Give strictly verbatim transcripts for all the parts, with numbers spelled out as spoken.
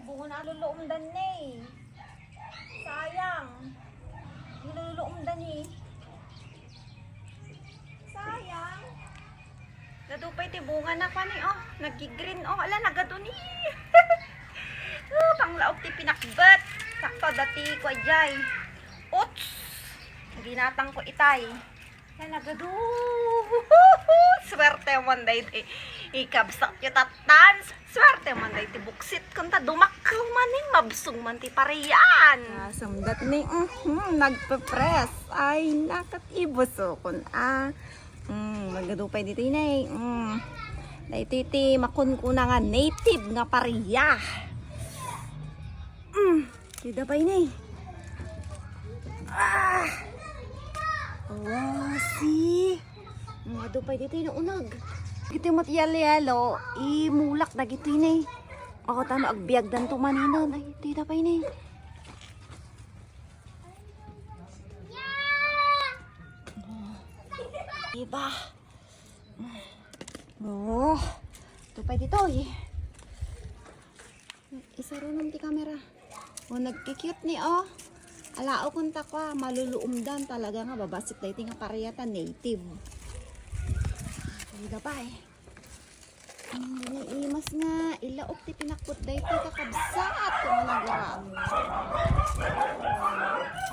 Bunga na luluomdan ni. Sayang. Luluomdan ni. Sayang. Nagadu pay ti bunga na pani, oh. Naggi-green, oh. Ala, nagadu ni. Oh, panglaok ti pinakbet. Sakto dati ko ajay. Oats. Ginatang ko itay. Ala, nagadu. Swerte man daydi. Ikabsat yo tattan. Swerte man daydi buksit. Kunta dumakkel man ni, mabsong man ti parian. Ah, sumdat ni, mhm, nagpe-press. Ay, nakat ibusokon, ah. Mm, nagadu pay ditoy, nay. Mm. Daytoy ti makunkuna nga native nga paria. Mm. Dida pay, nay. Ah. Oh, see. Mm, adu pay ditoy nauneg. Ditoy met yalo-yalo, imulak dagitoy, nay. Ako tano agbiagdan to manino. Ay, dida pay, nay. Diba? Oh, adu pay ditoy. Isarunam ti kamera. Oh, nagki-cute ni, oh. Ala, o, kunta ko, ah, maluluomdan talaga nga babassit daytoy nga paria ta native. Dida pay. Ang imas nga, ilaok ti pinakbet daytoy kakabsat. Ito nga nagara.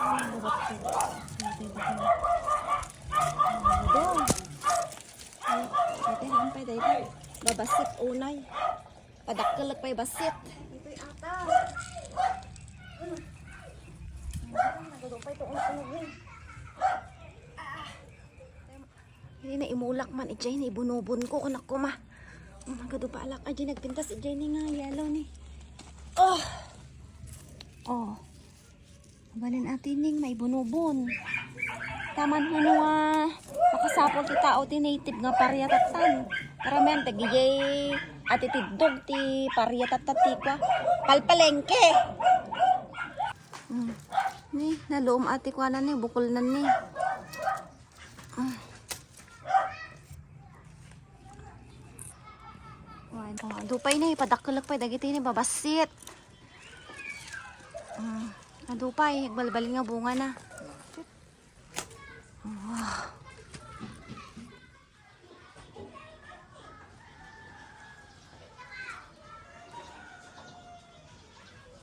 Ano ba ito? Ito, ito, ito. Ay, daytoy, haan pay daytoy. Babassit unay. Padakkelek pay bassit. Ditoy ata. Nagadu pay to uneg ni. Hindi na imulak man, ijay ni ibunubon ko, kunak ko ma. Nagadu pay alak, ajay nagpintas, ijay ni nga yalo ni. Oh. Oh. Mabalin ati ning maibunubon. Taman huno nga makasapul ti tao ti native nga paria tattan. Paramian, dagijay ati tiddog ti paria tattan ti kua. Palpalengke. Hmm. Ni, naluom ati kuanan ni, bukolnan ni. Ah. Wan. Oh, adu pay ni, padakkelek pay dagiti ni babassit. Ah, adu pay, agbalbalin nga bunga na.